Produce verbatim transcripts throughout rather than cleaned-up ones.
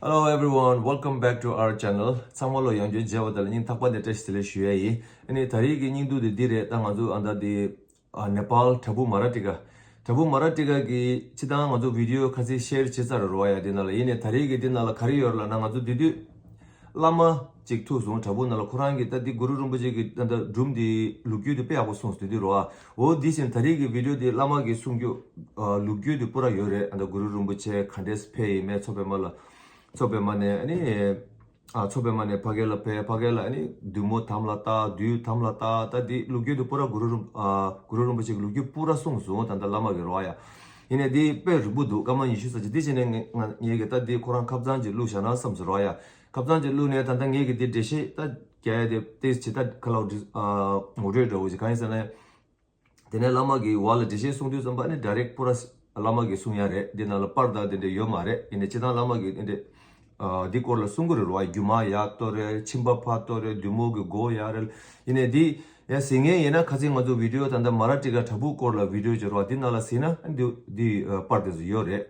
Hello everyone, welcome back to our channel. ཚང་མ་ལ་ཡང་བསྐྱར་མཇལ་བ་དེ་ལ་སྙིང་ཐག་པ་ནས་བཀྲ་ཤིས་བདེ་ལེགས་ཞུ་ཡ་ཡིན། ཨ་ནི་ད་རེས་ཀྱི་སྙིང་སྡུག་དེ་འདི་རེད། ད་ང་ཚོ་ཨ་ད་དེ་ཨ་ནེ་པཱལ་དྲ་འབུ་མ་ར་ཏི་ཀ། དྲ་འབུ་མ་ར་ཏི་ཀ་གི་སྤྱིར་བཏང་ང་ཚོ་བི་ཌི་ཡོ་ཁ་ཤས་ཤེར་བྱེད་ཚར་རེད་རོ་ཡ། དེ་ནང་ལ་ཡིན་ནའི་ད་རེས་ཀྱི་དེ་ནང་ལ་ག་རེ་ཡོད་རེད་ལབ་ན། ང་ཚོ་དེ་དུས་བླ་མ་གཅིག་ཐུག་སོང་། དྲ་འབུ་ནང་ལ་ཁོ་རང་གི་ད་དེ་གུ་རུ་རིན་པོ་ཆེ་གི་ད་ད་སྒྲུང་དེ་ལོ་རྒྱུས་དེ་དཔེ་ཡག་པོ་གསུངས་སོང་དེ་དུས་རོ། འོ་དེ་བཞིན་ད་རེས་ཀྱི་བི་ཌི་ཡོ་དེ་བླ་མ་གི་གསུང་རྒྱུ་ཨ་ལོ་རྒྱུས་དེ་པུ་ར་ཡོད་རེད། ཨ་ད་གུ་རུ་རིན་པོ་ཆེ་ག་འདྲས་ཕེབས་ཡིན་མིན། མཚོ་པདྨ་ལ་མཚོ་པདྨ་ནས་ཨ་ནི་ཨ་མཚོ་པདྨ་ནས་ཕ་གི་ལ་ཕེབས། ཕ་གི་ལ་ཨ་ནི་བདུད་མོ་དམ་ལ་བཏགས། བདུད་དམ་ལ་བཏགས། ད་དེ་ལོ་རྒྱུས་དེ་པུ་ར་གུ་རུ་རིན་ཨ་གུ་རུ་རིན་པོ་ཆེ་གི་ལོ་རྒྱུས་པུ་ར་གསུངས་སོང་ད་ད་བླ་མ་གི་རོ་ཡ། ཡིན་ནའི་དེ་དཔེ་རིང་པོ་འདུག་སྐར་མ་ཉི་ཤུ་ཙམ་ཅིག་དེ་བྱས་ནས་ངས་ང་ངས་ཀྱི་ད་དེ་ཁོ་རང་ཁ་བྱང་ཅིག་བླུགས་བཞག་ན་བསམ་སོང་རོ་ཡ། ཁ་བྱང་ཅིག་བླུགས་ནས་ད་ལྟ་ངས་ཀྱི་དེ་འགྲེལ་བཤད་ད་རྒྱག་ཡ་དེ་ཏོག་ཙམ་ད་ཁ་ལག་འདི་ཨ་ངོ་སྤྲོད་འདྲ་བོ་ཞིག་གང་ཡིན་ཟེར་ན། དེ་ནས་བླ་མ་གི་བར་ལ་འགྲེལ་བཤད་གསུང་དུས་ཙམ་པ་ནི་ཌའི་རེག་པུ་ར་བླ་མ་གི་གསུང་ཡ་རེད། འདི་ནང་ལ་པར་དང་དེ་འདྲ་ཡོད་མ་རེད། ཡིན་ནའི་སྤྱིར་བཏང་བླ་མ་གི་དེ་འདྲ་ཨ་འདི་སྐོར་ལ་གསུང་གི་རེད་རོ། སྒྱུ་མ་ཡག་ཏོ་རེད། ཁྱིམ་པ་ཕ་ཏོ་རེད། བདུད་མོ་གི་མགོ་ཡག་རེད། ཡིན་ནའི་འདི་ཡང་གཟིགས་མཁན་ཡིན་ན་ཁ་སང་ང་ཚོ་བི་ཌི་ཡོ་ད་ལྟ་མ་ར་ཏི་ཀ་དྲ་འབུ་སྐོར་ལ་བི་ཌི་ཡོ་བྱས་རོ། འདི་ནང་ལ་གཟིགས་ན་འདི་འདི་ཨ་པར་དེ་ཚོ་ཡོད་རེད།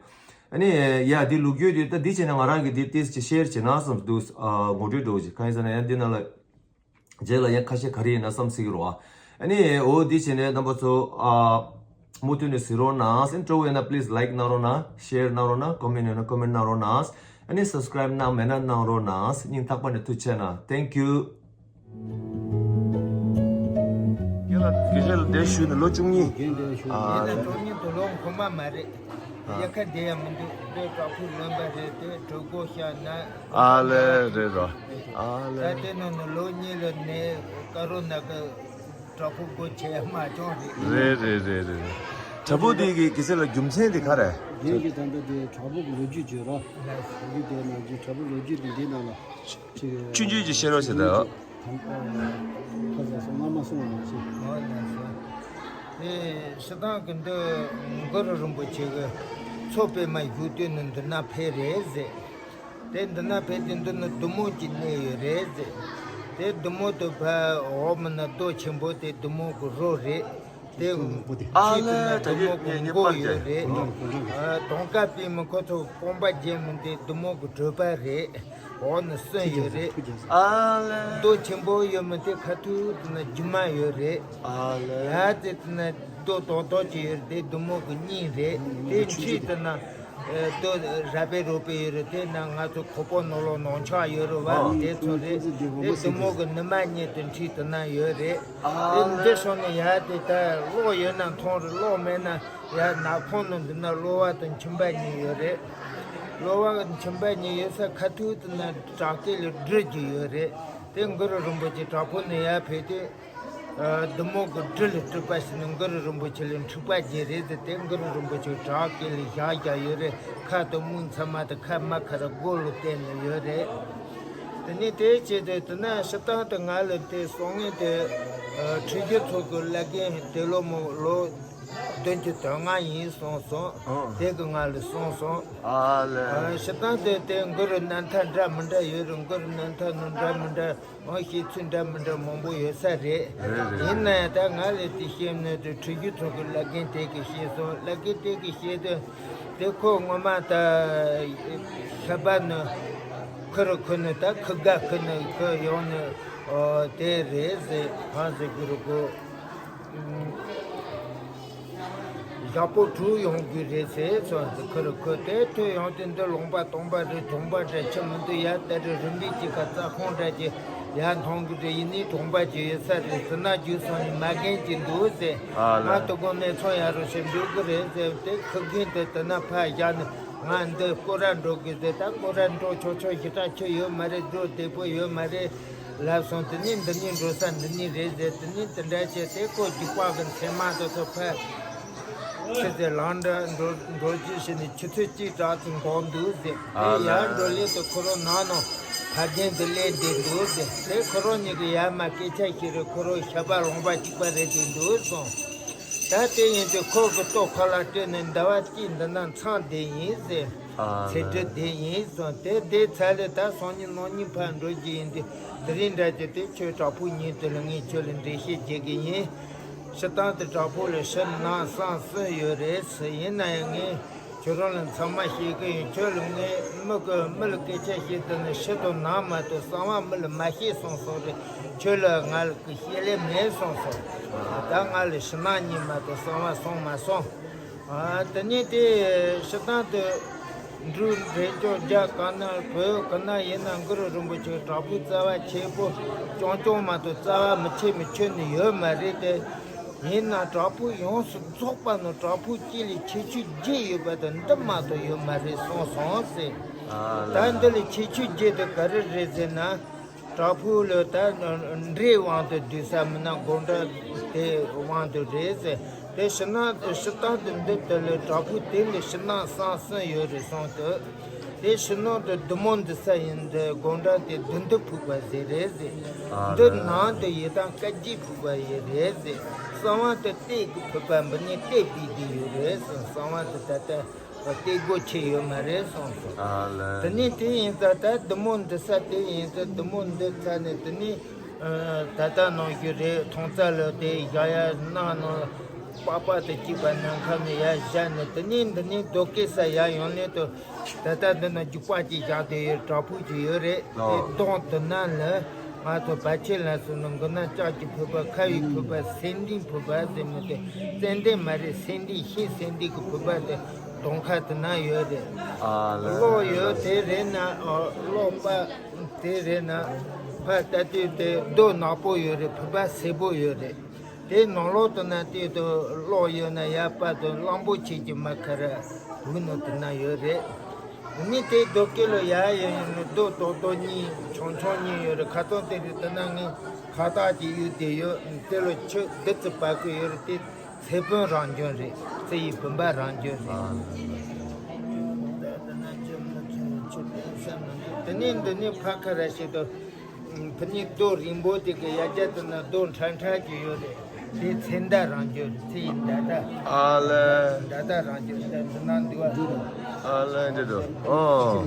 ཨ་ནི་ཡ་འདི་ལོ་རྒྱུས་དེ་ད་འདི་བྱས་ན་ང་རང་གི་འདི་ཏོག་ཙམ་ཅིག་ཤེར་བྱེད་ན་བསམ་འདུག་ཨ་ངོ་སྤྲོད་འདྲ་བོ་ཞིག་གང་ཡིན་ཟེར་ན་ཡང་འདི་ནང་ལ། རྗེས་ལ་ཡང་ཁ་ཤས་ག་རེ་ཡིན་ན་བསམ་སྲིད་ཀྱི་རོ། ཨ་ནི་འོ་འདི་བྱས་ནས་རྣམ་པ་ཚོ་ཨ་མུ་མཐུད་ནས་གཟིགས་རོགས་གནང་། སྤྲོ་བོ་ཡོད་ན་པི་ལི་ཛི་ལའིག་གནང་རོགས་གནང་། ཤེར་གནང་རོགས་གནང་། ཀོ་མེན་ཡོད་ན་ཀོ་མེན་གནང་རོགས་གནང་། ཨ་ནི་སབ་སི་ཀ་རའིབ་གནང་མེད་ན་གནང་རོགས་གནང་། སྙིང་ཐག་པ་ནས་ཐུགས་རྗེ་ཆེ་གནང་། Thank you། དགེ་ལ་དགེ་བཤེས་ལ་གདན་ཞུས་ནས་ལོ་བཅུ་གཉིས། དགེ་འདུན་ཞུ། ཨ་ཡིན་ན་དྲུག་ཉིན་དུ་ལོ་ངོ་མ་མ་རེད། དབྱར་ཁ་བསྡད་ཡ་མི་འདུག་དེ་བྲག་ཕུག་ལོན་པ་རེད། དེ་གྲོད་ཁོག་ཤ་ན། ཨ་ལེ་རེད་རོ། ཨ་ལེ། ད་དེ་ནང་ནས་ལོ་གཉིས་ལ་ནས་ཀ་རོ་ན་གི་བྲག་ཕུག་སྒོ་ཕྱེ་ཡ་མ་བྱུང་རེད། རེད་རེད་རེད་རེད། དྲ་འབུ་དེ་གི་དགེ་བཤེས་ལ་རྒྱུ་མཚན་དེ་ག་རེད། རྒན་གྱི་ད་ལྟ་དེ་བྲག་ཕུག་གི་ལོ་རྒྱུས་བརྗོད་རོགས། ལགས་སོ། ལོ་རྒྱུས་དེ་ནང་བཞིན་བྲག་ཕུག་ལོ་རྒྱུས་དེ་འདི་ནང་ལ། ཆུང་ཆུང་ཅིག་བཤད་རོགས་བྱེད་དང་། ཁ་ས་སོང་ང་མ་སོང་བ་མ་ཤེས། ཨོ་ལགས་སོ། དེ་སྤྱིར་བཏང་གི་འདི་གུ་རུ་རིན་པོ་ཆེ་གི་མཚོ་པདྨ་བཞུགས་དུས་ནི་འདི་ན་ཕེབས་རེད་ཟེར། དེ་འདི་ན་ཕེབས་དུས་འདི་ནི་བདུད་མོ་གཅིག་གནས་ཡོད་རེད་ཟེར། དེ་བདུད་མོ་དེ་ཕར་འོག་མིན་ན་རྡོ་ཆེན་པོ་དེ་བདུད་མོ་གི་རོ་རེད། དེ་ཨ་ལེ། ད་བདུད་མོ་གི་མགོ་ཡོད་རེད། ཨ་དོང་ཁ་པའི་མི་ཁོ་ཚོ་སྤོང་པ་རྒྱན་མི་འདི་བདུད་མོ་གི་གྲུ་པ་རེད། འོག་ནས་སོན་ཡོད་རེད། ཨ་ལེ། རྡོ་ཆེན་པོ་ཡོད་མི་དེ་ཁ་ཐུག་དེ་ན་རྒྱུ་མ་ཡོད་རེད། ཨ་ལེ། ཡ་དེ་དེ་ན་རྡོ་རྡོག་རྡོག་ཅིག་ཡོད་རེད། དེ་བདུད་མོ་གི་སྙིང་རེད། དེ་འཁྲིས་དེ་ན་རྡོ་ར་པའི་རོ་པའི་ཡོད་རེད། དེ་ན་ང་ཚོ་ཁོག་པ་ནང་ལོགས་ནང་ཆགས་ཡོད་རེད་བ། དེ་ཚོ་རེད། དེ་བདུད་མོ་གི་ནུ་མ་གཉིས་དེ་འཁྲིས་དེ་ན་ཡོད་རེད། དེ་འདི་སོང་ནས་ཡ་དེ་ད་གློག་ཡོད་ན་མཐོང་རེད། གློག་མེད་ན། ཡར་ནག་ཁུང་ནང་འདི་ན་གློ་བ་དང་མཆིན་པ་གཉིས་ཡོད་རེད། གློ་བ་མཆིན་པ་གཉིས་ཡོད་ས་ཁ་ཐུག་དེ་ན་བྲག་སྐེ་ལ་སྦྲུལ་གཅིག་ཡོད་རེད། དེ་གུ་རུ་རིན་པོ་ཆེ་བྲག་ཕུག་ནས་ཡར་ཕེབས་དུས། ཨ་བདུད་མོ་གི་སྦྲུལ་ལ་སྤྲུལ་པ་ཞིག་ནི་གུ་རུ་རིན་པོ་ཆེ་ལ་འཁྲུག་པ་བྱས་རེད་ཟེར། དེ་གུ་རུ་རིན་པོ་ཆེ་བྲག་སྐེ་ལ་བཞག་བཞག་ཡོད་རེད། ཁ་དང་མིག་མཚན་མ་དང་ཁ་སྨད་ཁ་ར་མགོ་ལ་བསྟན་ནས་ཡོད་རེད། དེ་ནས་དེ་བྱས་ཏེ་དེ་ན་སྤྱིར་བཏང་དུ་ང་ལ་དེ་གསུང་མཁན་དེ་ཨ་ཁྲི་རྒྱུན་ཚོ་གི་བླ་རྒན་དེ་ལོ་མོ་ལོ། བདུན་ཅུ་དོན་ལྔ་ཡིན་གསུངས་སོང་། ཨང་། དེ་གི་ང་ལ་གསུངས་སོང་། ཨ་ལེ། ཨ་སྤྱིར་བཏང་དེ་དེ་གུ་རུ་རྣམ་ཐར་འདྲ་མི་འདྲ་ཡོད་རེད། གུ་རུ་རྣམ་ཐར་ནང་འདྲ་མི་འདྲ་འོང་བཤད་ཚུལ་འདྲ་མི་འདྲ་མང་པོ་ཡོད་ས་རེད། རེད་རེད། ཡིན་ན་ཡང་ད་ང་ལ་དེ་བཤད་ནོ་དེ་ཁྲི་རྒྱུན་ཚོ་གི་བླ་རྒན་དེ་གིས་བཤད་སོང་། བླ་རྒན་དེ་གིས་བཤད་དོན་དེ་ཁོ་ངོ་མ་ད་ཤ་པ་ནི་ཁུ་རུ་ཁུ་ནི་ད་ཁུ་དགའ་ཁུ་ནི་ཁུ་ཡོང་ནི་ཨོ་དེ་རེད་ཟེར། གང་ཟེར་གུ་རུ་གོ་ཞག་པོ་དྲུག་ཡོང་དགོས་རེད་ཟེར་སོང་ཟེར། ཁུ་རུ་ཁུ་དེ་ཐོས་ཡོང་དུས་འདི་ལུང་པ་སྟོང་པ་རེད། གྲོང་པ་འདྲ་ཆེ་མི་འདུག་ཡ་ད་རེས་རིམ་པས་ཅིག་ག་རྩྭ་ཁང་འདྲ་ཅིག་ཡར་མཐོང་གི་རེད། ཡིན་ནའི་གྲོང་པ་ཅིག་ཡོད་ས་རེད་ཟེར་ན། རྒྱུགས་སོང་ནས་མ་རྒན་ཅིག་འདུག་ཟེར། ཨ་ལ། ང་དོ་དགོང་གནས་ཚང་ཡག་རུ་ཞིག་འགྲོ་གི་རེད་ཟེར། དེ་ཁུ་རྒན་དེ་དེ་ན་ཕར་བཞག་ནས་ང་འདི་སྐོར་ར་འགྲོ་གི་ཟེར། ད་སྐོར་ར་འགྲོ་ཆོག་ཆོག་ཞེ་དྲག་ཆེ་ཡོད་མ་རེད། འགྲོ་བདེ་པོ་ཡོད་མ་རེད། ལབ་སོང་། དེ་ནས་འདི་ནས་འགྲོ་ས་འདི་ནས་རེད་ཟེར། དེ་ནས་དེ་འདྲ་བྱས་ཏེ་ཁོ་རྒྱུག་པ་གི་མཚན་མ་དེ་ཚོ་ཕར་ཕྱི་དེ་ལང་འདྲ་འགྲོ་འགྲོ་རྒྱུ་ཞིག་ནས་ཆུ་ཚོད་གཅིག་གྲགས་ཙམ་འགོར་འདུག་ཟེར། ཨ་དེ་ཡར་འགྲོ་སླད་དུ་ཁོ་རང་ནང་ན་ཕ་རྒན་དེ་སླེབས་བསྡད་འདུག་ཟེར། དེ་ཁོ་རང་གཉིས་ཀྱི་ཡར་མར་སྐད་ཆ་བཤད་རེད། ཁོ་རང་ཤ་པ་ལུང་པ་གཅིག་པ་རེད་བསྡད་འདུག་གསུངས། ད་དེ་ཡིན་དུས་ཁོ་གི་ལྟོ་ཁ་ལག་སྤྲད་ནས་ཟླ་བ་གཅིག་འདི་ན་མཚམས་བསྡད་ཡིན་ཟེར། ཨ་ཚེ་སྒྲིབ་བསྡད་ཡིན་གསུངས། དེ་བསྡད་ཚར་ལས་ད་སང་ཉིན་གནངས་ཉིན་ཕར་འགྲོ་རྒྱུ་ཡིན་དུས་དེ་རིང་འདྲ་ཅིག་དེ་ཁྱོད་བྲག་ཕུག་ཉིན་དེ་ལ་ངས་ཁྱོད་ལ་འགྲེལ་བཤད་བྱེད་གི་ཡིན། སྤྱིར་བཏང་དུ་བྲག་ཕུག་ལ་ཕྱི་ནང་གསང་གསུམ་ཡོད་རེད་ཟེར། ཡིན་ན་ཡང་ངས་ ཁྱོད་རང་ལ་ཚང་མ་བཤད་གི་ཡིན། ཁྱོད་ལ་ངས་མི་གི་མི་ལ་སྐད་ཆ་བཤད་དུས་ནི་ཕྱི་དང་ནང་མ་གཏོགས་གསང་བ་མི་ལ་མ་བཤད་གསུངས་སོང་རེད། ཁྱོད་ལ་ང་ལ་གི་བཤད་ལེ་མེད་གསུངས་སོང་། ད་ང་ལ་ཕྱི་ནང་གཉིས་མ་གཏོགས་གསང་བ་གསུངས་མ་སོང་། ཨ། དེ་ནས་དེ་སྤྱིར་བཏང་དུ་འབྲུག་འབྲས་ལྗོངས་རྒྱ་གང་ན་བོད་གང་ན་ཡིན་ན་གུ་རུ་རིན་པོ་ཆེ་དྲག་པོའི་རྩ་བ་ཆེ་པོ་རྐྱང་རྐྱང་མ་གཏོགས་རྩ་བ་མི་ཆེ་མི་ཆུང་ནི་ཡོད་མ་རེད་དེ། ཡིན་ན་དྲག་པོ་ཡོངས་སུ་རྫོགས་པ་ནི་དྲག་པོ་གཅིག་ལས་ཁྱད་ཆོས་བརྒྱད་ཡོད་པ་དང་འདི་མ་གཏོགས་ཡོད་མ་རེད་གསུངས་སོང་ཟེར། ཨ་ལ། ད་འདི་ལས་ཁྱད་ཆོས་བརྒྱད་དེ་ག་རེ་རེད་ཟེར་ན། དྲག་པོ་ལ་ད་འདྲེའི་དབང་དུ་བསྡུས་ས་མིན་ན་སྒོ་འགྲམ་དེའི་དབང་དུ་རེད་ཟེར། དེ་ཕྱི་ནང་དུ་སྤྱིར་བཏང་དུ་འདི་དེ་ལས་དྲག་པོ་དེ་ལས་ཕྱི་ནང་གསང་གསུམ་ཡོད་རེད་གསུངས་དུས། དེ་ཕྱི་ནང་དུ་བདུད་མོ་འདུ་ས་ཡིན་དུས་སྒོ་འགྲམ་དེ་བདུད་འདུལ་ཕུག་པ་ཟེར་རེད་ཟེར། ཨ་འདི་ལ། ནང་དུ་ཡི་དམ་བཀའ་བརྒྱུད་ཕུག་པ་ཡི་རེད་ཟེར། གསང་བ་དེ་གཏད་ཀྱི་ཕུག་པ་འབུ་ནི་གཏད་པའི་དེ་ཡོད་རེད་ཟེར། གསང་བ་དེ་ད་ལྟ་གཏད་སྒོ་ཆེ་ཡོད་མ་རེད་གསུངས་སོང་། ཨ་ལ། དེ་ནས་དེ་ཡིན་ཙང་ད་བདུད་མོ་འདུ་ས་དེ་ཡིན་ཙང་བདུད་མོ་འདུ་ཚར་ནས་དེ་ནས་ཨ་ད་ལྟ་ནང་བཞིན་རེད། ཐོང་རྩ་ལ་དེ་བཞག་ཡ་གནང་ནང་པགས་པ་དེ་གཅིག་པ་ནམ་མཁའ་ནས་ཡར་བཞག་ནས་དེ་ནས་འདི་ནས་རྡོ་སྐས་ས་ཡར་ཡོང་ལེན་དུ། ད་ལྟ་འདི་ན་རྒྱུག་པ་གཅིག་བཞག་དེ་ཡོད། བྲག་ཕུག་ཅིག་ཡོད་རེད། ཨོ། དེ་གདོང་དེ་ན་ལ་ང་ཚོ་བར་ཆད་ལ་སོགས་ནི་མགོ་ན་ལྕགས་ཀྱི་ཕུར་པ། ཁ་བའི་ཕུར་པ། སེང་ལྡེང་ཕུར་པ་ཟེར་མི་དེ་ཙན་དན་མ་རེད། སེང་ལྡེང་ཤིང་སེང་ལྡེང་གི་ཕུར་པ་དེ་གདོང་ཁ་དེ་ན་ཡོད་རེད། ཨ་ལ། གློག་ཡོད་དེ་རེད་ན། ཨོ། གློག་པ་དེ་རེད་ན་ཕར་ལྟ་དུས་དེ་རྡོ་ནག་པོ་ཡོད་རེད། ཕུར་པ་སེར་པོ་ཡོད་རེད། དེའི་ནང་ལོགས་དུ་ན་དེ་དུ་གློག་ཡོད་ན་ཡར་པ་དུ་གླང་པོ་ཆེ་གི་མ་ཁར་འུག་ནོ་དེ་ན་ཡོད་རེད། མི་དེ་རྡོ་སྐས་ལ་ཡར་ཡོང་ཡོང་ནས་རྡོ་རྡོག་རྡོག་གཉིས་ཆུང་ཆུང་གཉིས་ཡོད་རེད། ཁ་སང་དེ་རེད། དེ་ན་ངས་ཁ་བཏགས་ཀྱི་གཡུག་དེ་ཡོད། དེ་ལ་ཆུ་བདུད་རྩི་བབས་ཀྱི་ཡོད་རེད། དེ་ཚེ་དཔོན་རང་བྱོན་རེད། རྩི་ཡི་བུམ་པ་རང་བྱོན་རེད། དེ་ནས་འདི་ནས་ཕ་ཁ་ར་ཞིག་ཏུ། ཕུ་ནུའི་རྡོ་རིང་པོ་དེ་གི་ཡ་གྱལ་དུ་ན་རྡོ་ཁྲ་ཁྲ་གི་ཡོད་རེད། དེ་ཚེ་མདའ་རང་བྱོན་རེད། ཚེ་ཡི་མདའ་དར། ཨ་ལེ། མདའ་དར་རང་བྱོན་རེད། འདི་ན་འདུག་བ། ཨ་ལེ། འདི་འདུག་ཨོ།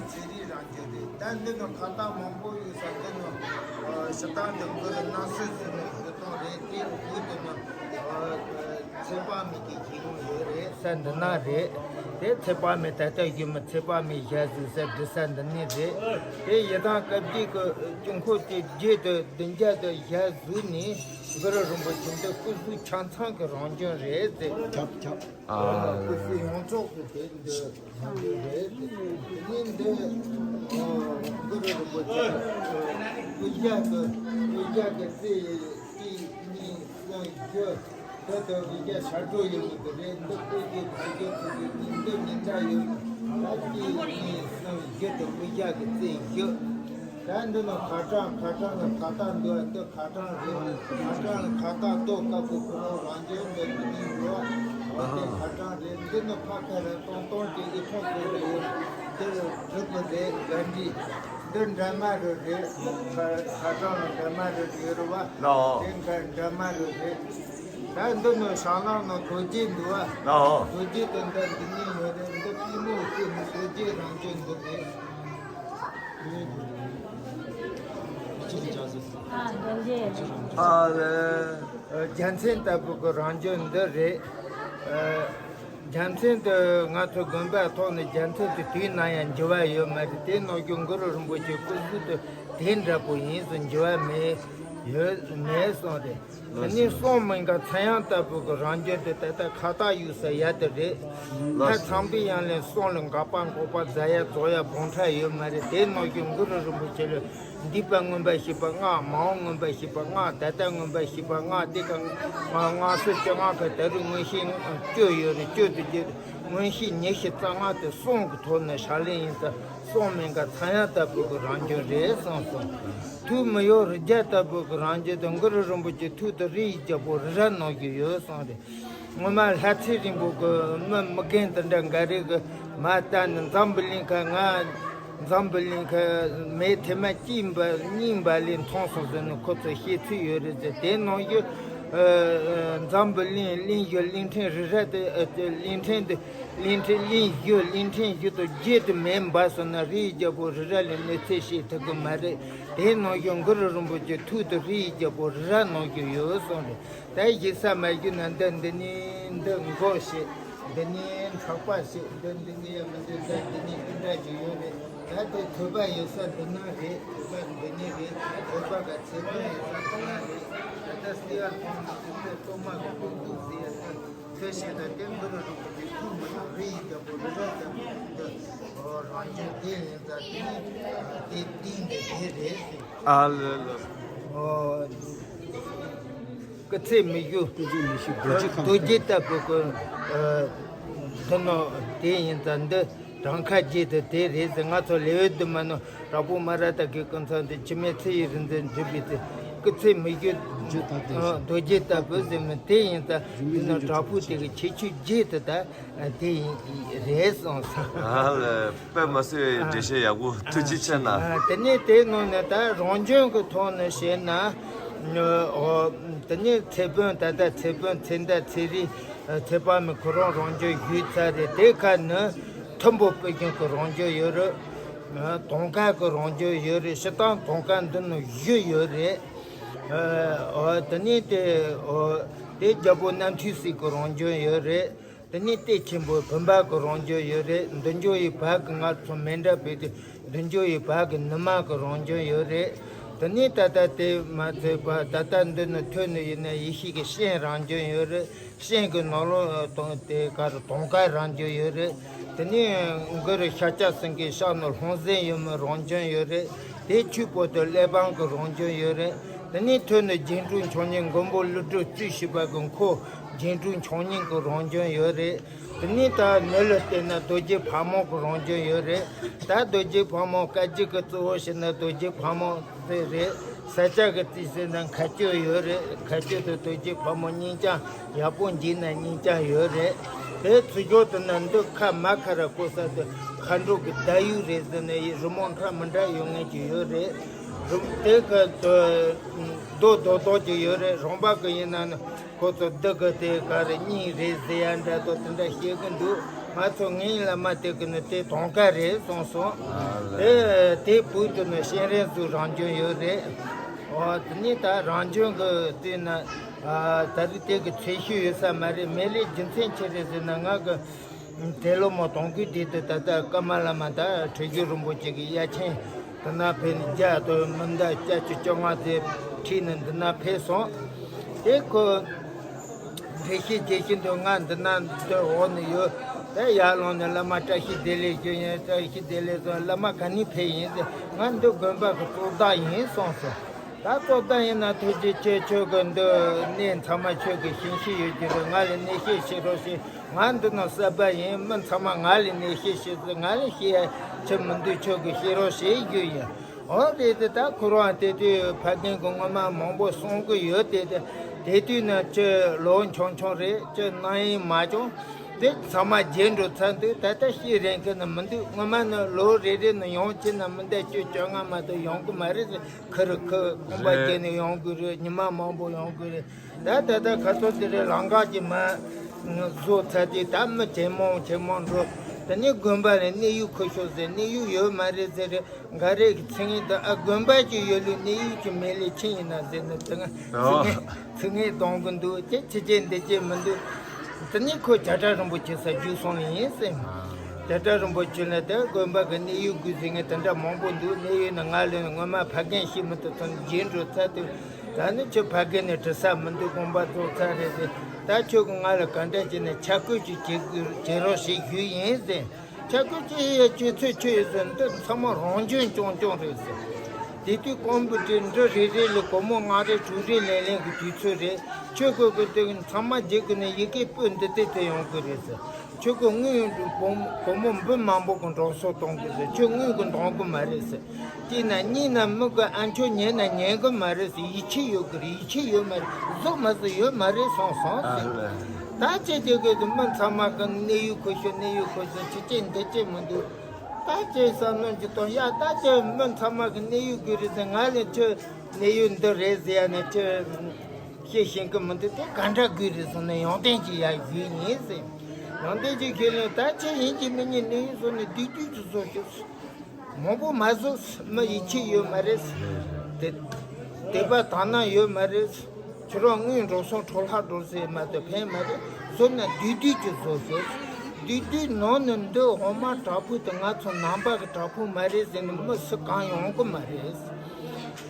ཚེ་རིལ་རང་བྱོན་རེད། ད་འདི་ནང་ཁ་བཏགས་མང་པོ་ཡོད་ས། འདི་ནང་ཨ་ཕྱི་ཐང་དུ་འགུ་རུ་སྣང་སྲིད་ཟེར་ནས་བཞུགས་སྟངས་རེད། དེ་འོག་དེ་ནང་ཨ་ཚེ་དཔག་མེད་ཀྱི་ཞལ་ལུང་ཡོད་རེད། ས་འདི་ན་རེད། དེ་ཚེ་དཔག་མེད་ད་ལྟ་བཞུགས་མི་ཚེ་དཔག་མེད་ཞལ་གཟིགས་ས་འདི་ས་འདི་ནས་རེད། དེ་ཡི་དམ་བཀའ་བརྒྱུད་ཀྱི་དཀྱིལ་འཁོར་དེ་བརྒྱད་དུ་བདུན་བརྒྱ་དུ་ཞལ་གཟིགས་ནས་གུ་རུ་རིན་པོ་ཆེ་འདི་སྐུ་གཟུགས་ཆ་ཚང་གི་རང་བྱོན་རེད་ཟེར། ཁྱབ་ཁྱབ། ཨ། སྐུ་གཟུགས་ཡོངས་རྫོགས་ཀྱི་དེ་འདི་རང་བྱོན་རེད་ཟེར། དེ་ནས་འདི་གུ་རུ་རིན་པོ་ཆེ་དབུ་ཞྭ་གི་དབུ་ཞྭ་གི་རྩེ་གཅིག་གཉིས་གསུམ་བཞི། ད་ལྟ་དབུ་ཞྭ་ཤར་གྲོལ་ཡོད་ནི་དེ་རེད། འདི་དཔེ་དེ་དེ་དེ་དེ་དེ་འདི་མི་འདྲ་ཡོད། ད་གཅིག་གཉིས་གསུམ་བཞི་དེ་དབུ་ཞྭ་གི་རྩེ་བཞི། ད་འདི་ནང་ཁ་གྲངས། ཁ་གྲངས་ལ་ཁ་བཏགས་འདུག་འདི་ཁ་གྲངས་རེད། ཁ་གྲངས་ལ་ཁ་བཏགས་ཏོ་དཀར་པོ་ཁོ་རང་རང་བྱོན་འདི་འདི་ནས་འགྲོ་བ། འོ་དེ་ཁ་གྲངས་རེད། འདི་ནི་ཕ་ཁ་ར་སྟོང་སྟོང་གི་ཨི་ཁོང་ཟེར་རེད་ཡོད། འདི་རུ་གྲུབ་པ་རེད། ག་འདྲི། འདི་འདྲ་མ་རུ་རེད། ཁ་ཁ་གྲངས་ལ་འདྲ་མ་རུ་ཡོད་རེད་བ། ལའོ། དེ་འདྲ་འདྲ་མ་རུ་རེད། ད་འདི་ནི་ཤང་ལང་ནང་རྡོ་རྗེ་འདུག་བ། ལའོ། རྡོ་རྗེ་དེ་འདྲ་འདི་ནས་ཡོད་རེད། འདི་པུས་མོ་བཙུགས་ནས་རྡོ་རྗེ་རང་བྱོན་འདུག་རེད། ཨ་རྡོ་རྗེ། ཨ་ལེ། རྒྱལ་མཚན་ལྟ་བུ་གི་རང་བྱོན་འདི་རེད། རྒྱལ་མཚན་དེ་ང་ཚོ་དགོན་པ་ཐོག་ནས་རྒྱལ་མཚན་དེ་དུས་ནམ་ཡང་འགྱུར་བ་ཡོད་མ་རེད། དེ་ནང་བཞིན་གུ་རུ་རིན་པོ་ཆེ་སྐུ་གཟུགས་དེ་དེ་འདྲ་པོ་ཡིན་ཟེར་འགྱུར་བ་མེད། ཡོད་མེད་གསུངས་ཏེ། དེ་ནས་གསུང་མི་འགག་ཚངས་དབྱངས་ལྟ་བུ་གི་རང་བྱོན་དེ་ད་ལྟ་ཁ་བཏགས་གཡུག་ས་ཡ་དེ་རེད། ལྷ་ཚངས་པའི་དབྱངས་ལས་གསུང་ལ་འགག་པ་འགོག་པ་རྫ་ཡ་རྫོགས་ཡ་སྦོམ་ཕྲ་ཡོད་མ་རེད། དེ་ནང་བཞིན་གུ་རུ་རིན་པོ་ཆེ་ལ། འདས་པ་མངོན་པར་ཤེས་པ་ལྔ། མ་འོངས་མངོན་པར་ཤེས་པ་ལྔ། ད་ལྟ་མངོན་པར་ཤེས་པ་ལྔ། དེ་ཀ་ལྔ་སོ་བཅོ་ལྔ་ཀ་ད་རུང་མངོན་ཤེས་བཅུ་ཡོད་རེད། བཅུ་དེ་རྗེས་མངོན་ཤེས་ཉི་ཤུ་རྩ་ལྔ་དེ་གསུང་གི་ཐོག་ནས་ཕྱག་ལེན་ཡིན་ཙང་གསུང་མི་འགག་ཚངས་དབྱངས་ལྟ་བུ་གི་རང་བྱོན་རེད་གསུངས་སོང་། ཐུགས་མི་གཡོ་རི་རྒྱལ་ལྟ་བུ་གི་རང་བྱོན་དང་གུ་རུ་རིན་པོ་ཆེ་ཐུགས་དེ་རི་ཡི་རྒྱལ་པོ་རི་རབ་ནང་བཞིན་ཡོད་གསུངས་རེད། སྔོན་མ་ལྷ་ཚེ་རིང་པོ་གི་མི་མི་རྒན་དེ་འདྲ་འགའ་རེ་གི་མ་ལྟ་ནི་འཛམ་བུ་གླིང་ཁ་ང་འཛམ་བུ་གླིང་ཁ་མེ་ཐེ་མ་གཅིག་འབར་གཉིས་འབར་ལས་མཐོང་སོང་ཟེར་ནས་ཁོ་ཚོ་བཤད་ཚུལ་ཡོད་རེད་ཟེར། དེ་ནང་བཞིན་འཛམ་བུ་གླིང་གླིང་བཞི་གླིང་ཕྲན་རི་རབ་དེ་གླིང་ཕྲན་དེ་གླིང་ཕྲན་གླིང་བཞི་གླིང་ཕྲན་བཞི་དང་བརྒྱད་དུ་མེ་འབར་སོང་ན་རིའི་རྒྱལ་པོ་རི་རབ་ལས་གནོད་འཚེ་བྱེད་ཐུབ་གི་མ་རེད། དེ་ནང་བཞིན་གུ་རུ་རིན་པོ་ཆེ་ཐུགས་དེ་རིའི་རྒྱལ་པོ་རི་རབ་ནང་བཞིན་ཡོད་གསུངས་རེད། ད་གཞི་ས་མ་གཞི་ན་འདི་འདི་ནི་འདི་མགོ་ཞེས། འདི་ནས་འཕྲོག་པ་བྱེད། འདི་འདི་ནས་མི་འདི་འདི་འདི་ནས་འདི་འདྲ་ཞིག་ཡོད་རེད། ད་དེ་ཐོས་པ་ཡོད་ས་འདི་ན་རེད། ཐོས་པ་འདི་ནས་རེད། ཐོས་པ་ག་ཚད་པ་ཡོད་ས་འདི་ན་རེད། ད་ལྟ་སྟེ་བར་ཁོང་གི་དེ་ཚོ་གཏོར་མ་གི་སྐོར་འདུག་ཟེར་ཡ་ད་ཐོས་བྱེད་ད་དེ་འདི་རུ་རུ་གི་དེ་ཐུག་མི་ཡོང་རི་ཡི་རྒྱལ་པོ་རི་རབ་རྒྱལ་པོ་འདི་རང་བྱུང་དེ་ཡིན་ཙང་དེ་ནས་དེ་གཏིང་དེ་དེ་རེད་ཟེར། ཨ་ལ་ལ། ཨོ། སྐུ་ཚེ་མི་བཞུགས། སྐུ་ཚེ་མི་བཞུགས། རྡོ་རྗེ་ཁམས། རྡོ་རྗེ་ལྟ་བུ་གི་ཨ་འདི་ནོ་དེ་ཡིན་ཙང་འདི་གྲངས་ཁ་རྒྱས་དུ་དེ་རེད་ཟེར། ང་ཚོ་ལེའུ་བདུན་མ་ནོ་རག་པོ་མ་ར་ད་གི་ཀུན་ཚང་དུ་འཆི་མེད་ཚེ་ཡི་རིག་འཛིན་འགྲུབ་པའི་ཚེ། སྐུ་ཚེ་མི་བཞུགས། རྡོ་རྗེ་ལྟ་བུ་ཟེར་མི་དེ་ཡིན་ཙང་འདི་ནོ་དྲག་པོ་དེ་གི་ཁྱད་ཆོས་རྒྱས་དུ་ད། ཨ། དེ་ཡིན་རེད་གསུངས་སོང་། ཨ་ལ། དཔེ་མ་སྲིད་པའི་འགྲེལ་བཤད་ཡག་པོ། ཐུགས་རྗེ་ཆེ་གནང་། ཨ། དེ་ནས་དེའི་ནང་ནས་ད་རང་བྱུང་གི་ཐོག་ནས་བཤད་ན། ཨོ། དེ་ནས་ཚེ་དཔོན་ད་ལྟ་ཚེ་དཔོན་ཚེ་མདའ་ཚེ་རིང་། ཨ། ཚེ་དཔག་མེད་ཁོ་རང་རང་བྱུང་ཞུས་ཚར་རེད། དེ་ཁ་ནས་མཐུན་པོ་སྤུན་ཆུང་གི་རང་བྱུང་ཡོད་རེད། ཨ། དུང་དཀར་གི་རང་བྱུང་ཡོད་རེད། སྤྱིར་བཏང་དུང་དཀར་འདི་ནི་བཞི་ཡོད་རེད། ཨ། ཨོ། དེ་ནས་དེ། ཨོ། དེ་རྒྱལ་པོ་རྣམ་ཐོས་སྲས་ཀྱི་རང་བྱུང་ཡོད་རེད། དེ་ནས་གཏེར་ཆེན་པོ་བུམ་པ་གི་རང་བྱུང་ཡོད་རེད། འདི་འཇོག་ཡི་བར་གི་ང་ཚོ་མེ་འདྲ་བོས་ཏེ་འདི་འཇོག་ཡི་བར་གི་ནུ་མ་གི་རང་བྱུང་ཡོད་རེད། དེ་ནས་ད་ལྟ་དེ་མ་ཚད་པ་ད་ལྟ་འདི་ནི་ཐོན་ནི་ཡིན་ན་ཡེ་ཤེས་ཀྱི་སྤྱན་རང་བྱུང་ཡོད་རེད། སྤྱན་གྱི་ནང་ལོགས་དང་དེ་ག་རུ་དུང་དཀར་རང་བྱུང་ཡོད་རེད། དེ་ནས་གུ་རུ་ཤཱཀྱ་སེང་གེ་ཕྱག་ནི་ལྷུང་བཟེད་ཡོད་མི་རང་བྱུང་ཡོད་རེད། དེ་ཆོས་པོ་ཏི་གླེགས་བམ་གྱི་རང་བྱུང་ཡོད་རེད། དེ་ནས་ཐོན་ནི་རྒྱན་དྲུག་མཆོག་གཉིས་མགོན་པོ་ཀླུ་སྒྲུབ་རྩིས་ཞུས་པ་གི་འཁོར་རྒྱན་དྲུག་མཆོག་གཉིས་ཀྱི་རང་བྱུང་ཡོད་རེད། དེ་ནས་ད་ནི་ལ་བལྟས་ན་རྡོ་རྗེ་ཕག་མོ་གི་རང་བྱུང་ཡོད་རེད། ད་རྡོ་རྗེ་ཕག་མོ་བཀའ་བརྒྱུད་ཀྱི་གཙོ་བོ་བྱས་ན་རྡོ་རྗེ་ཕག་མོ་དེ་རེད། ས་སྐྱ་གི་རྩིས་ཟེར་ན་མཁའ་སྤྱོད་ཡོད་རེད། མཁའ་སྤྱོད་དུ་རྡོ་རྗེ་ཕག་མོ་གཉིས་ཀྱང་ཡག་པོ་འཇིག་ན་གཉིས་ཀྱང་ཡོད་རེད། དེ་ཚུར་ཕྱོགས་དུ་ན་འདི་ཁ་མ་ཁ་ར་བཀོད་ས་དེ་མཁའ་འགྲོ་གི་ཟླ་གཡུག་རེད་ཟེར་ནས་ཡི་རི་མོ་འདྲ་མི་འདྲ་ཡོད་ངེས་ཀྱི་ཡོད་རེད། རི་དེ་ཁ་དུ་རྡོ་རྡོག་རྡོག་ཅིག་ཡོད་རེད། རོང་པ་གི་ཡིན་ན་ནི་ཁོ་ཚོ་འདི་གི་དེ་ག་རེ་གཉིས་རེད་ཟེར་ཡ་འདྲ་དོ་དེ་འདྲ་བཤད་གི་འདུག་ང་ཚོ་ངའི་བླ་མ་དེ་གི་ནི་དེ་དུང་དཀར་རེད་གསུངས་སོང་། དེ་དེ་བུ་དུ་ནི་སྤྱན་རས་གཟིགས་རང་བྱུང་ཡོད་རེད། ཨོ། དེ་ནས་ད་རང་བྱུང་གི་དེ་ན། ཨ། ད་རེས་དེ་གི་ཚད་ཤོས་ཡོད་ས་མ་རེད། མེད་ལས་རྒྱུ་མཚན་ཅི་རེད་ཟེར་ན་ང་གི་དེ་ལོ་མོ་དང་གི་དེ་དུ་ད་ལྟ་ཀ་མ་ལ་མ་ད་ཁྲི་བཞུགས་རིན་པོ་ཆེ་གི་ཡ་ཆེན་དུ་ན་ཕེབས་ནས་རྒྱ་དུ་མི་འདའ་བརྒྱད་ཅུ་བཅོ་ལྔ་ཙེ་ཁྲིད་ནས་འདི་ན་ཕེབས་སོང་། དེ་ཁོ་འགྲེལ་བཤད་བྱེད་བཞིན་དུ་ང་འདི་ན་འདི་འོག་ནས་ཡོད། དེ་ཡར་ལངས་ནས་བླ་མ་བཀྲ་ཤིས་བདེ་ལེགས་ཞུ་ཡིན། བཀྲ་ཤིས་བདེ་ལེགས་སོང་། བླ་མ་ག་ནས་ཕེབས་ཡིན་ཟེར། ང་འདི་དགོན་པ་གི་གཙོ་བདག་ཡིན་གསུངས་སོང་། ད་གཙོ་བདག་ཡིན་ན་ཐུགས་རྗེ་ཆེ། ཁྱོད་ཀྱི་འདི་གནས་ཚང་མ་ཁྱོད་ཀྱི་ཞིང་གཤེགས་ཡོད་ཀྱི་རེད། ང་ལ་གནས་བཤད་བྱེད་རོགས་བྱེད། ང་འདི་ནང་གསར་པ་ཡིན། མི་ཚང་མ་ང་ལ་གནས་བཤད་བྱེད་ཟེར། ང་ལ་བཤད་ཡ་ཆེ་མི་འདུག་ཁྱོད་ཀྱི་བཤད་རོགས་བྱེད་རྒྱུ་ཡིན། འོ་རེད་དེ། ད་ཁོ་རང་དེ་དུས་ཕ་རྒན་གྱི་སྔོན་མ་མང་པོ་གསུང་གི་ཡོད་དེ། དེ་དེ་དུས་ནི་ཁྱོད་ལོ་ཆུང་ཆུང་རེད། ཁྱོད་རྣམ་གཡེང་མ་བྱུང་། དེ་ཚང་མ་རྗེས་འགྲོ་ཚར་འདུག་ད་ལྟ་བཤད་རན་གི་ནི་མི་འདུག་སྔོན་མ་ནི་ལོ་རེ་རེ་ནི་ཡང་ཕྱིན་ན་མི་འདའ་བཅུ་བཅོ་ལྔ་མ་གཏོགས་ཡོང་གི་མ་རེད་ཟེར། ཁུ་རུ་ཁུ་ཁང་པ་རེད། བརྒྱབ་ནས་ཡོང་དགོས་རེད། ཉི་མ་མང་པོ་ཡོང་དགོས་རེད། ད་ད་ལྟ་ཁ་སང་དེ་རེད། ལམ་ཁ་གི་མ་བཟོ་ཚར་དུས་ད་མི་ཇེ་མང་ཇེ་མང་འགྲོ། དེ་ནས་དགོན་པ་ནས་གནས་ཡུལ་ཁུར་ཤོག་ཟེར། གནས་ཡུལ་ཡོད་མ་རེད་ཟེར་རེད། འགའ་རེ་གི་ཚིག་ངན་དུ། ཨ། དགོན་པ་ཅིག་ཡོད་ལུགས་གནས་ཡུལ་གྱི་མེད་ལས་ཕྱིན་ཡིན་ན་ཟེར་ནས་དེ་སྔ་ཚིག་ངན་ཚིག་ངན་གཏོང་གི་འདུག་ཅེས་ཅི་བྱེད་འདི་བྱེད་མི་འདུག་དེ་ནས་ཁོ་བྱ་བྲལ་རིན་པོ་ཆེ་ས་རྒྱུགས་སོང་ནི་ཡིན་ཟེར། བྱ་བྲལ་རིན་པོ་ཆེ་ལ་དེ་དགོན་པ་གི་གནས་ཡུལ་དགོས་ཟེར་ངས་དེ་འདྲ་མང་པོ་འདུག་གནས་ཡུལ་ནི་ང་ལ་ནི་སྔོན་མ་ཕ་རྒན་ཤི་མི་ཐུབ་ཚོ་རྗེས་འགྲོ་ཚར་དུས། ད་ནི་ཁྱོད་ཕ་རྒན་ནས་དྲི་ས་མི་འདུག་དགོངས་པ་རྫོགས་ཚར་རེད་ཟེར། ད་ཁྱོད་ཀྱིས་ང་ལ་ག་འདྲ་བྱས་ནས་ཆ་བགོས་ཅིག་བྱེད་དགོས་བྱེད་རོགས་ཞེས་ཞུས་ཡིན་ཟེར། ཆ་བགོས་ཅི་ཡོད། ཁྱོད་ཚོས་ཆོས་ཡོད་ཟེར། འདི་ཚང་མ་རང་བྱུང་རྐྱང་རྐྱང་རེད་ཟེར། དེ་དུས་ཀོང་པོ་དེ་འབྲུ་རེ་རེ་ལ་སྒོར་མོ་ལྔ་རེ་དྲུག་རེ་ལེན་ལེན་གྱི་དུས་ཚོད་རེད། ཆོས་གོས་གི་དེ་ཚང་མ་བརྗེ་དགོས་ནས་ཡི་གེ་པོད་འདི་ལྟའི་ཐད་ཡོང་གི་རེད་ཟེར། ཁྱོད་ཀྱི་དངུལ་སྒོར་མོ་འབུམ་མང་པོ་གི་འགྲོ་སོང་གཏོང་གི་ཟེར། ཁྱོད་དངུལ་གི་འདང་གི་མ་རེད་ཟེར། དེས་ན་གཉིས་ན་མི་གི་ཨ་མཆོག་ཉན་ན་ཉན་གི་མ་རེད་ཟེར། ཡིད་ཆེས་ཡོད་གི་རེད། ཡིད་ཆེས་ཡོད་མ་རེད། གཟུགས་མ་ཟེར་ཡོད་མ་རེད་གསུངས་སོང་ཟེར། ད་ཅི་བྱེད་དགོས་ཟེར། མི་ཚང་མ་གི་གནས་ཡུལ་ཁུར་ཤོག་གནས་ཡུལ་ཁུར་ཤོག་ཅི་བྱེད་འདི་བྱེད་མི་འདུག་ད་ཅི་བསམ་བློ་ཅིག་གཏོང་ཡ། ད་ཅི་མི་ཚང་མ་གི་གནས་ཡུལ་དགོས་རེད་ཟེར། ང་ལ་ཁྱོད་གནས་ཡུལ་འདི་རེད་ཟེར་ཡ་ནས་ཁྱོད་བཤད་ཤེས་གི་མི་འདུག་དེ་ག་འདྲ་དགོས་རེད་གསུངས་ནས་ཡོན་ཏན་ཅིག་ཡར་ཞུས་ཡིན་ཟེར། ཡོན་ཏན་ཅིག་ཁྱེར་ནས་ད་ཁྱེད་ཡིན་གཅིག་མིན་གཉིས་གནས་ཡུལ་སོང་ནས་སྡིག་སྒྲིབ་ཅིག་བཟོ་ཤོག་མང་པོ་མ་བཟོ། མི་ཡིད་ཆེས་ཡོད་མ་རེད། དད་དད་པ་དག་སྣང་ཡོད་མ་རེད། ཁྱོད་རང་དངུལ་འགྲོ་སོང་འཕྲོ་བརླག་འགྲོ་ཟེར་མ་གཏོགས་ཕན་མ་རེད། བཟོ་ན་བདུད་བདུད་ཀྱི་བཟོ་ཤོག་བདུད་བདུད་ནང་ནས་འདི་འོ་མ་དྲག་པོ་དེ་ང་ཚོ་ནང་པ་གི་དྲག་པོ་མ་རེད་ཟེར་ནས་མི་སུ་གང་ཡོང་གི་མ་རེད།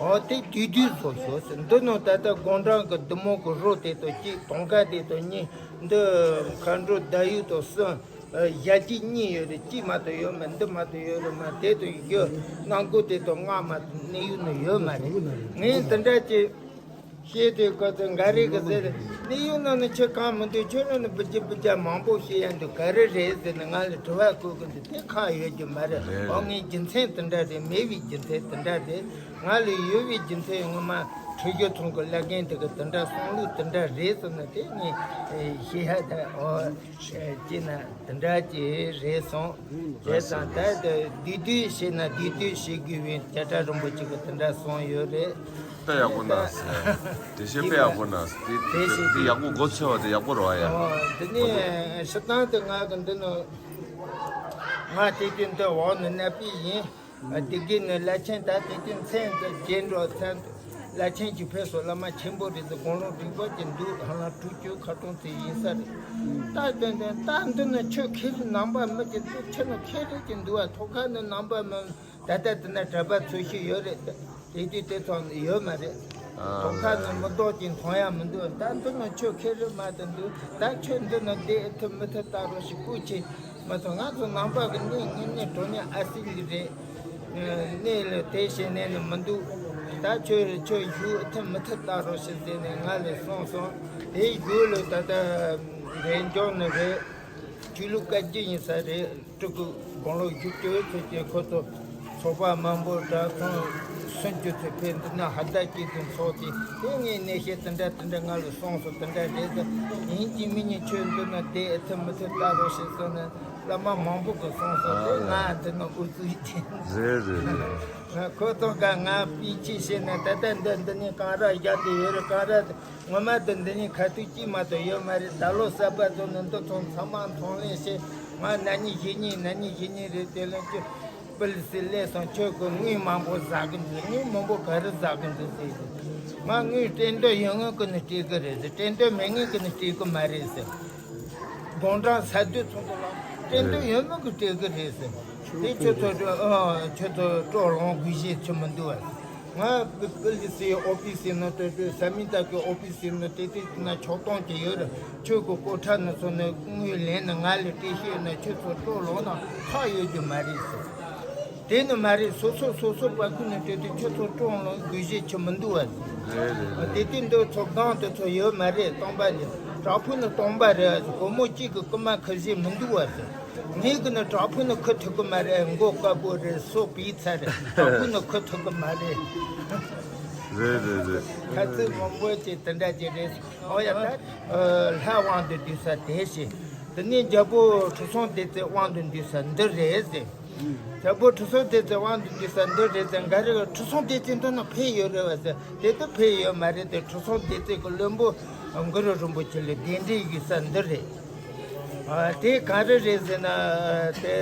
འོ་དེ་བདུད་བདུད་བཟོ་ཤོག་འདི་ནང་ད་ལྟ་དགོང་གྲངས་ཀྱི་བདུད་མོ་གི་རོ་དེ་དང་གཅིག་དུང་དཀར་དེ་དང་གཉིས། འདི་མཁའ་འགྲོ་ཟླ་འོད་དང་གསུམ། ཨ། ཞལ་གཅིག་གཉིས་ཡོད་རེད། གཅིག་མ་གཏོགས་ཡོད་མ། འདི་མ་གཏོགས་ཡོད་རེད་མ། དེ་དང་ཡོད། སྣ་མགོ་དེ་དང་ལྔ་མ་གཏོགས་གནས་ཡུལ་ནང་ཡོད་མ་རེད། ངས་འདི་འདྲ་ཅིག་བཤད་དུས་ཁོ་ཚོས་འགའ་རེ་གིས་ཟེར། གནས་ཡུལ་ནང་ནས་ཁྱོད་གང་མི་འདུག་ཁྱོད་རང་ནི་སྦུ་གྱི་སྦུ་གྱ་མང་པོ་བཤད་ཡ་འདུག་ག་རེ་རེད་ཟེར་ནས་ང་ལ་དྲི་བ་བཀོད་གི་འདུག་དེ་ཁག་ཡོད་རྒྱུ་མ་རེད། རེད། འོ། རེད། ངའི་རྒྱུ་མཚན་དེ་འདྲ་རེད། མེད་པའི་རྒྱུ་མཚན་དེ་འདྲ་རེད། ང་ལ་ཡོད་པའི་རྒྱུ་མཚན་ངོ་མ་ཁྲི་བཞི་ཚང་གི་བླ་རྒན་དེ་གི་དེ་འདྲ་གསུང་ལུགས་དེ་འདྲ་རེད་ཟེར་ན། དེ་ངས་ཨེ་བཤད་ཡ་ད། འོ། ཅེ་ན་དེ་འདྲ་ཅིག་རེད་སོང་། དེ་དང་ད་དེ་བདུད་བདུད་བྱས་ན་བདུད་བདུད་བྱེད་དགོས་པའི་བྱ་བྲལ་རིན་པོ་ཆེ་གི་དེ་འདྲ་གསུངས་ཡོད་རེད། དཔེ་ཡག་པོ་གནང་སོང་། འགྲེལ་བཤད་དཔེ་ཡག་པོ་གནང་སོང་། དེ་དེ་བཤད་དེ་དེ་ཡག་པོ་མགོ་ཚོས་པ་དེ་ཡག་པོ་རེད་བ་ཡ། འོ། འདི་ནི་སྤྱིར་བཏང་དུ་ང་གི་འདི་ནི་ང་དེ་དུས་འདི་འོག་ནས་ནད་པ་ཡིན། ཨ། དེ་གི་ནི་བླ་ཆེན་ད་དེ་དུས་མཚན་དུ་རྒྱན་འགྲོ་ཚན་དུ་བླ་ཆེན་གྱི་ཕེབས་སོ། བླ་མ་ཆེན་པོ་རེད་ཟེར། དགུང་ལོ་རིག་པ་ཅན་འདུག་ཧ་ལམ་དྲུག་ཅུ་ཁ་སྟོང་ཙམ་ཡིན་ས་རེད། ད་དོན་དོན་ད་འདི་ནི་ཁྱོད་མཁས་རིག་ནང་པ་མི་གི་འདུག་ཁྱོད་ནི་མཁས་རིག་གི་འདུག་བ། ཐོག་ཁ་ནི་ནང་པ་མི། ད་ལྟ་དེ་ན་གྲྭ་པ་ཚོ་ཞིག་ཡོད་རེད། དེ་དུས་དེ་ཚོ་ཡོད་མ་རེད། ཨ། ཐོག་ཁ་ནི་མི་ལྡོག་ཅིང་མཐོང་ཡ་མི་འདུག་ད་འདི་ནི་ཁྱོད་མཁས་རིག་མ་དང་འདུག་ད་ཁྱོད་འདི་ནི་བསྡད་ཐུབ་མི་ཐུབ་ལྟ་རོགས་ཞེས་སྐུལ་ཆེ་མ་སོང་། ང་ཚོ་ནང་པ་གི་གནས་ངེས་གནས་གྲོ་ནས་ཨ་སི་ལི་རེད། གནས་ལ་དེ་བྱས་ནས་ནི་མི་འདུག་ད་ཁྱོད་རེ་ཁྱོད་བཞུགས་ཐུབ་མི་ཐུབ་ལྟ་རོགས་ཞེས་ཟེར་ནས་ང་ལ་གསུངས་སོང་། དེ་བཞུགས་ལ་ད་ལྟ་རེ་འཇོག་ནི་རེད། ཆོས་ལུགས་བཀའ་བརྒྱུད་ཡིན་ས་རེད། སྤྲུལ་སྐུ་དགུང་ལོ་བཞི་བཅུ་ཚོད་ཀྱི་ཁོ་ཚོ་ཚོགས་པ་མང་པོ་གྲྭ་ཚང་སུམ་ཅུ་ཚོད་ཕེབས། འདི་ན་ཧ་ད་ཅིག་ཏུ་འཚོགས་ཏེ། དེ་ངས་གནས་བཤད་དེ་འདྲ་དེ་འདྲ་ང་ལ་གསུངས་སོང་། དེ་འདྲ་རེད་ཟེར། ཡིན་གཅིག་མིན་གཉིས་ཁྱོད་འདི་ན་བསྡད་ཐུབ་མི་ཐུབ་ལྟ་རོགས་ཞེས་གསུངས་ནས་བླ་མ་མང་པོ་གིས་གསུངས་སོང་། དེ་ང་འདི་ན་ཨུ་ཚུགས་བྱས། རེད་རེད་རེད། ཁོ་ཚོ་ག་ང་པི་ཆི་བྱས་ནས་ད་ལྟ་འདི་འདི་ནས་གང་ར་བཞག་དེ་ཡོད་རེད། གང་ར། ངོ་མ་དེ་འདི་ནི་ཁ་ཐུག་གཅིག་མ་གཏོགས་ཡོད་མ་རེད། ད་ལོ་གསར་པ་ཚོ་ནི་འདི་ཚོ་ཚང་མ་ཚོང་ལས་བྱེད། ང་ན་ནིང་གཞེས་ནིང་ན་ནིང་གཞེས་ནིང་རེད། དེ་ལོན་ཆུ་པི་ལི་སི་ལས་སོང་། ཁྱོད་ཀྱི་དངུལ་མང་པོ་ཟ་གི་འདུག་དངུལ་མང་པོ་ག་རེ་ཟ་གི་འདུག་ཟེར་གི། ང་དངུལ་སྤྲད་འདོད་ཡོད་ངོས་ཀྱི་ནི་སྤྲད་གི་རེད་ཟེར། སྤྲད་འདོད་མེད་ངོས་ཀྱི་ནི་སྤྲད་གི་མ་རེད་ཟེར། དགུང་གྲངས་ས་དུས་ཚོ་ཚོ་ལ་སྤྲད་འདོད་ཡོད་ངོས་ཀྱི་སྤྲད་གི་རེད་ཟེར། དེ་ཁྱོད་ཚོ་ཨ་ཁྱོད་ཚོ་སྤྲོ་ལོང་དགོས་གཞི་ཆུ་མི་འདུག་བ། ང་པི་པི་ལི་སི་ཨོ་ཕི་སི་ནང་སྤྲོད་སྤྲོད། ས་མིང་ཐག་གི་ཨོ་ཕི་སི་ནང་སྤྲད་སྤྲད་ན་ཆོག་སྟོང་གི་ཡོད་རེད། ཁྱོད་ཀྱི་སྐོར་ཁྲ་ནང་སོང་ནས་དངུལ་ལེན་ནས་ང་ལ་སྤྲད་ཤེས་ན་ཁྱོད་ཚོ་སྤྲོ་ལོང་ན་ཁག་ཡོད་རྒྱུ་མ་རེད་ཟེར། དེ་ནི་མ་རེད། སོ་སོ་སོ་སོ་པ་ཁུ་ནས་སྤྲད་དུས་ཁྱོད་ཚོ་སྤྲོ་ལོང་དགོས་གཞི་ཆུ་མི་འདུག་བ། རེད་རེད་རེད། དེ་དུས་འདི་ཚོ་སྒང་དེ་ཚོ་ཡོད་མ་རེད། སྟོང་པ་ལས་དྲག་པོ་ནི་སྟོང་པ་རེད། སྒོར་མོ་གཅིག་གི་རྐུ་མ་ཁུར་གཞི་མི་འདུག་བ་ཟེར། ངས་གི་ནི་དྲག་པོ་ནི་ཁུར་ཐུབ་གི་མ་རེད། མགོ་དཀར་པོ་རེད། སོ་པིག་ཚ་རེད། དྲག་པོ་ནི་ཁུར་ཐུབ་གི་མ་རེད། རེད་རེད་རེད། ཁ་ཚིག་མང་པོ་ཅིག་དེ་འདྲ་ཅིག་རེད། ཨོ་ཡ་ད། ལྷ་དབང་དུ་བསྡུས་ས་དེ་བྱས། དེ་ནས་རྒྱལ་པོ་ཁྲི་སྲོང་ལྡེ་བཙན་དབང་དུ་བསྡུས་ས་འདི་རེད་ཟེར། རྒྱལ་པོ་ཁྲི་སྲོང་ལྡེ་བཙན་དབང་དུ་བསྡུས་ས་འདི་རེད་ཟེར། འགའ་རེ་ཁྲི་སྲོང་ལྡེ་བཙན་འདི་ན་ཕེབས་ཡོད་རེད་བ་ཟེར། དེ་ད་ཕེབས་ཡོད་མ་རེད། དེ་ཁྲི་སྲོང་ལྡེ་བཙན་གྱི་བློན་པོ་གུ་རུ་རིན་པོ་ཆེ་ལ་གདན་འདྲེན་ཞུས་ས་འདི་རེད། ཨ། དེ་ག་རེ་རེད་ཟེར་ན། དེ་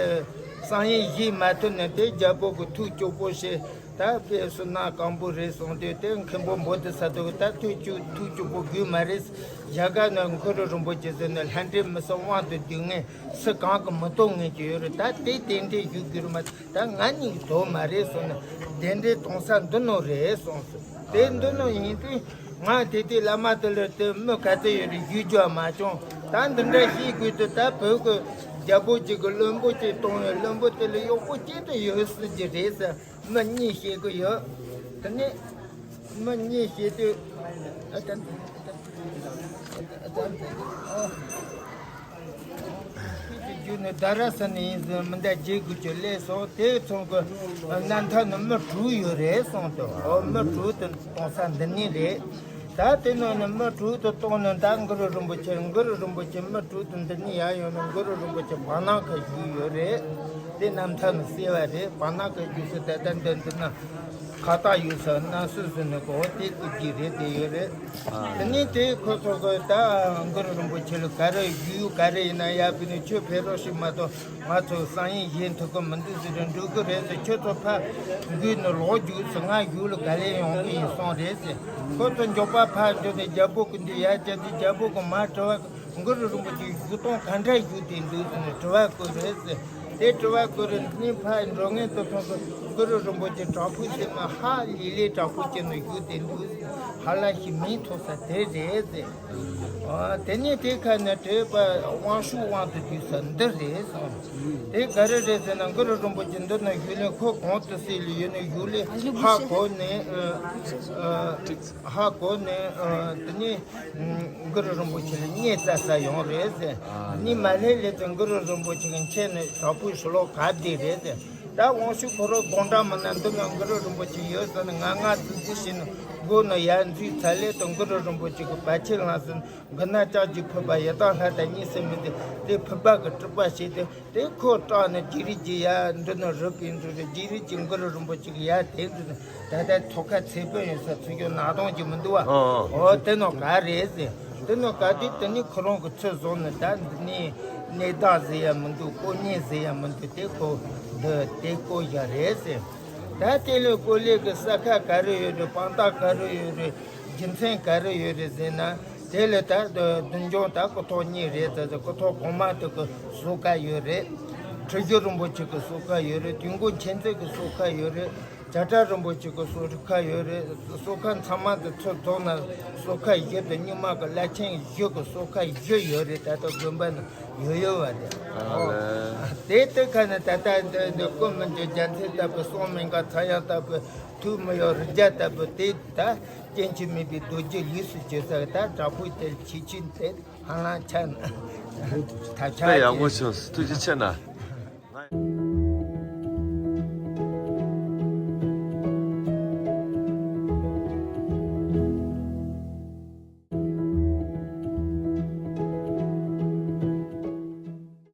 གསང་ཡིག་བཞེས་མ་ཐུབ་ནས་དེ་རྒྱལ་པོ་གི་ཐུགས་སྐྱོ་པོ་བྱས། ད་དཔེ་སུ་ན་སྐམ་པོ་རེད་སོང་དུས་དེ་མཁན་པོ་འབོ་དི་ས་དུ་ད་ཐུགས་སྐྱོ་ཐུགས་སྐྱོ་པོ་དགོས་མ་རེད། རྒྱ་གར་ན་གུ་རུ་རིན་པོ་ཆེ་ཟེར་ནས་ལྷ་འདྲེ་མི་གསུམ་དབང་དུ་བསྡུས་ངེས། སུ་གང་གི་མི་གཏོང་ངེས་ཀྱི་ཡོད་རེད། ད་དེ་རྟེན་འབྲེལ་ཞུ་དགོས་རེད་མ། ད་ང་གཉིས་ཀྱི་དོ་མ་རེད་སོང་ནས་གདན་འདྲེན་གཏོང་ས་འདི་ནོ་རེད་སོང་སོང་། དེ་འདི་ནོ་ཡིན་དུས་ང་དེ་དུས་བླ་མ་དེ་ལ་དེ་མི་ག་ཚོད་ཡོད་རེད་ཞུ་རྒྱུ་མ་བྱུང་། ད་འདི་འདྲ་ཞིག་དགོས་དུས་ད་བོད་ཀྱི་རྒྱལ་པོ་གཅིག་གི་བློན་པོ་གཅིག་གཏོང་བའི་བློན་པོ་དེ་ལ་གཡོག་པོ་གཅིག་ཏུ་ཡོད་སྲིད་ཀྱི་རེད་ཟེར། མི་གཉིས་བཤད་གི་ཡོད། དེ་ནས་མི་གཉིས་བཤད་དུས། ཨ་ཙམ། ཨ་ཙམ། ཨ་ཙམ། ཨ། ཁྱེད་ཀྱི་རྒྱུད་ནི་རྡ་ར་ས་ནས་ཡིན་ཟེར། མི་འདའ་རྗེ་དགུ་ཅུ་ལས་སོ། དེ་ཚོང་གི་རྣམ་ཐར་ནི་མི་དྲུག་ཡོད་རེད་གསུངས་འདུག་ཨོ། མི་དྲུག་དེ་གཏོང་ས་འདི་ནས་རེད། ད་དེ་ནང་ནས་མི་དྲུག་དེ་གཏོང་ནས་ད་གུ་རུ་རིན་པོ་ཆེ། གུ་རུ་རིན་པོ་ཆེ་མི་དྲུག་དེ་འདི་ནས་ཡར་ཡོང་ནས་གུ་རུ་རིན་པོ་ཆེ་བར་སྣང་ཁ་བཞུགས་ཡོད་རེད། དེ་རྣམ་ཐར་ནས་གསལ་བ་རེད། བར་སྣང་ཁ་བཞུགས་སུ་ད་ལྟ་འདི་འདི་ན་ཁ་བཏགས་ཡོད་ས་སྣང་སྲིད་ཟེར་ནས་གོ་དེ་སྐུ་རྒྱུ་རེད་དེ་ཡོད་རེད། དེ་ནས་དེ་ཁོ་ཚོ་གི་ད་གུ་རུ་རིན་པོ་ཆེ་ལ་ག་རེ་ཞུ་ག་རེ་ཡིན་ན་ཡག་པོ་ནས་ཁྱོད་ཕེབས་རོགས་ཞུ་མ་གཏོགས་ང་ཚོ་གསང་ཡིག་བཞེས་ཐུབ་ཀྱི་མི་འདུག་ཟེར་རེད། འགྲོ་གི་རེད་ཟེར། ཁྱོད་ཚོ་ཕར་འགུལ་ནས་ལོག་རྒྱུགས་ཟེར། ང་གཞུག་ལ་ག་ལེ་ཡོང་གི་ཡིན་གསུངས་རེད་ཟེར། ཁོ་ཚོ་མགྱོགས་པ་ཕར་འགྲོ་ནས་རྒྱལ་པོ་གི་འདི་ཡར་བཅར་དུས་རྒྱལ་པོ་གི་མར་དྲི་བ། གུ་རུ་རིན་པོ་ཆེ་བཞུགས་སྟངས་ག་འདྲ་བཞུགས་བསྡད་འདུག་ཟེར་ནས་དྲི་བ་བཀོད་རེད་ཟེར། དེ་དྲི་བ་བཀོད་རེད། འདི་ནས་ཕར་འགྲོ་མཁན་དེ་ཚོ་གིས་གུ་རུ་རིན་པོ་ཆེ་དྲག་པོ་ཟེར་ན་ཧ་ལས་ལས་དྲག་པོ་བྱས་ནས་བཞུགས་བསྡད་འདུག་ཟེར། ཧ་ལས་ཤིག་མིང་ཐོགས་ས་དེ་རེད་ཟེར། ཨ། དེ་ནས་དེ་ཁ་ནས་དྲིས་པ། དབང་ཕྱུག་དབང་དུ་བསྡུས་ས་འདི་རེད་གསུངས། དེ་ག་རེ་རེད་ཟེར་ན། གུ་རུ་རིན་པོ་ཆེ་འདི་ན་བཞུགས་ལས་ཁོ་གོང་དུ་སྲིད་ལ་ཡོད་ནས་བཞུགས་ལས་ཧ་གོ་ནས། ཨ། ཨ། ཧ་གོ་ནས། ཨ། དེ་ནས་གུ་རུ་རིན་པོ་ཆེ་ལ་བརྙས་བཙལ་ས་ཡོང་རེད་ཟེར། ནི་མ་ལྷས་ལས་ཙང་གུ་རུ་རིན་པོ་ཆེ་གི་མཆན་ནས་དྲག་པོའི་ཕྱི་ལོགས་ག་བསྡད་རེད་ཟེར། ད་དབང་ཕྱུག་ཁོ་རང་དགོང་གྲངས་མིན་ན་འདི་ན་གུ་རུ་རིན་པོ་ཆེ་ཡོད་ཟེར་ནས་ང་ང་ཙིག་ཙིག་བྱས་ནས་སྒོ་ནས་ཡར་འཛུལ་ཚར་ལས་དང་གུ་རུ་རིན་པོ་ཆེ་གི་བར་ཆད་ལངས་ཟིན། མགུ་ནག་ལྕགས་ཀྱི་ཕུར་པ་ཡི་དྭགས་ལྷ་དང་གཉིས་སུ་མེད་དེ། དེ་ཕུར་པ་གི་དཀྲུག་པ་བྱས་ཏེ། དེ་ཁོ་སྐྲག་ནས་ཅི་རིགས་ཀྱི་ཡར་འདི་ན་རུབ་པའི་འདུག་རེད། ཅི་རིགས་ཀྱི་གུ་རུ་རིན་པོ་ཆེ་གི་ཡར་དེ་འདུག་ནས་ད་ལྟ་ཐོག་ཁ་ཚེ་དཔོན་ཡོད་ས་ཚུར་ཞོག་ནག་དོང་གི་མི་འདུག་བ། ཨོ་དེ་ནོ་ག་རེད་ཟེར། དེ་ནོ་ག་དུས་དེ་ནི་ཁོ་རང་གི་ཚུར་བཟུང་ནས། ད་འདི་ནི་གནས་བདག་ཟེར་ཡ་མི་འདུག། དཀོན་གཉེར་ཟེར་ཡ་མི་འདུག། དེ་ཁོ་འདི་དེ་བསྐོ་བཞག་རེད་ཟེར། ད་དེ་ལས་བསྐོ་ལས་ཀྱི་ས་ཁ་ག་རེ་ཡོད་རེད། དཔང་རྟགས་ག་རེ་ཡོད་རེད། རྒྱུ་མཚན་ག་རེ་ཡོད་རེད་ཟེར་ན། དེ་ལས་ད་བདུད་འཇོམས་ད་སྐུ་ཐོག་གཉིས་རེད་ཟེར། སྐུ་ཐོག་གོང་མ་དེ་གི་གསོལ་ཁ་ཡོད་རེད། ཁྲི་བཞི་རིན་པོ་ཆེ་གི་གསོལ་ཁ་ཡོད་རེད། དུས་འཁོར་མཁྱེན་བརྩེ་གི་གསོལ་ཁ་ཡོད་རེད། བྱ་བྲལ་རིན་པོ་ཆེ་གི་གསོལ་ཁ་ཡོད་རེད། གསོལ་ཁ་ཚང་མ་དེ་ཚུར་རྫོགས་ན་གསོལ་ཁ་བཞི་དང་། རྙིང་མ་གི་བླ་ཆེན་བཞི་གི་གསོལ་ཁ་བཞི་ཡོད་རེད། ད་ལྟ་དགོན་པ་ན་ཡོད་ཡོད་བ་རེད། ཨ་ལས། དེ་ལྟ་ཁ་ནས་ད་ལྟ་འདི་འདི་ཀུན་མི་འགྱུར་རྒྱལ་མཚན་ལྟ་བུ། གསུང་མི་འགག་ཚངས་དབྱངས་ལྟ་བུ། ཐུགས་མི་གཡོ་རིགས་བརྒྱ་ལྟ་བུ། དེ་ད་སྐྱེ་འཆི་མེད་པའི་རྡོ་རྗེ་ལུས་སུ་གྱུར་ས་གི་ད་དྲག་པོའི་དེར་ཆེ་ཆུང་དེ་ཧ་ལམ་ཆ་ན་ཐབས་ཆག་དཔེ་ཡག་པོ་ཆེ། བྱུང་། ཐུགས་རྗེ་ཆེ་གནང་།